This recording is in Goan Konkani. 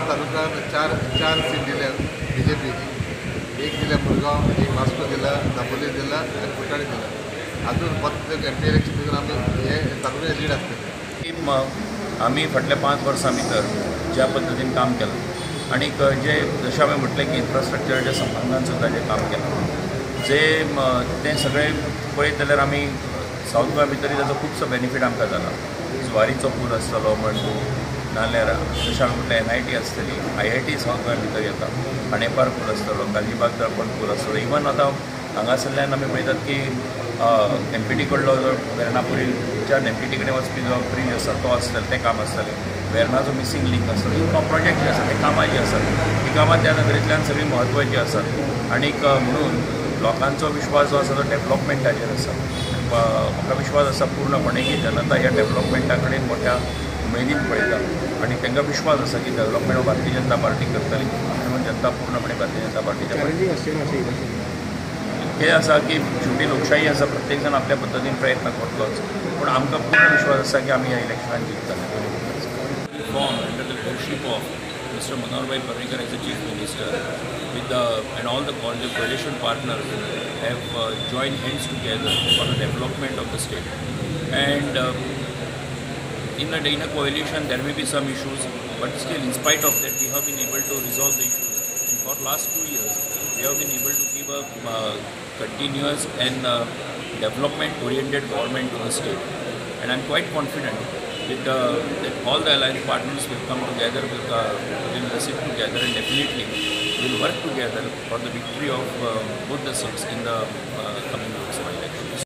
मिरामार तालुक्यान चार चार सीट दिल्या बीजेपीक. एक दिल्या मुरगांव, एक वास्को दिला, दाबोली दिला आनी कुट्टाळे दिला. अजून फक्त एमपी इलेक्शन भितर आमी हे तालुक्याचे लीड आसतले. आमी फाटल्या 5 वर्सां भितर ज्या पद्दतीन काम केलां आनीक जे जशें हांवें म्हटलें की इन्फ्रास्ट्रक्चराच्या संबंदान सुद्दां जें काम केलां जे तें सगळें पळयत जाल्यार आमी सावथ गोंया भितरूय ताचो खुबसो बेनिफीट आमकां जाला. जुवारीचो पूल आसतलो म्हण तूं, नाल्यार जशें हांवें म्हटलें NIT आसतली, IIT south गोंया भितर येता, खांडेपार पूल आसतलो, गालजीबाग दर्पण पूल आसतलो. इवन आतां हांगासरल्यान आमी पळयतात की MPT कडलो जो वेर्णापुरीच्यान MPT कडेन वचपी जो ब्रीज आसा तो आसतलो, तें काम आसतलें. वेर्णाचो मिसींग लिंक आसतलो. ही प्रोजेक्ट जे आसा ते कामां जीं आसात हीं कामां त्या नदरेंतल्यान सगळीं म्हत्वाचीं आसात आनीक म्हणून लोकांचो विश्वास जो आसा तो डेवलपमेंटाचेर आसा. म्हाका विश्वास आसा पूर्णपणे की जनता ह्या डेवलपमेंटा कडेन मोठ्या उमेदीन पळयता आनी तांकां विश्वास आसा की डेवलपमेंट हो भारतीय जनता पार्टी करतली. म्हणून जनता पूर्णपणे भारतीय जनता पार्टीच्या. हें आसा की शेवटी लोकशाही आसा, प्रत्येक जाण आपल्या पद्दतीन प्रयत्न करतलोच, पूण आमकां पूर्ण विश्वास आसा की आमी ह्या इलेक्शनान जिखतले. Form under the leadership of Mr. Manohar Bhai Parrikar as the Chief Minister, with the and all the coalition partners have joined hands together for the development of the state. And in a coalition there may be some issues, but still in spite of that we have been able to resolve the issues. And for last 2 years we have been able to give a continuous and development oriented government to the state. And I am quite confident with that all the alliance partners will come together, will sit together and definitely will work together for the victory of both the seats in the coming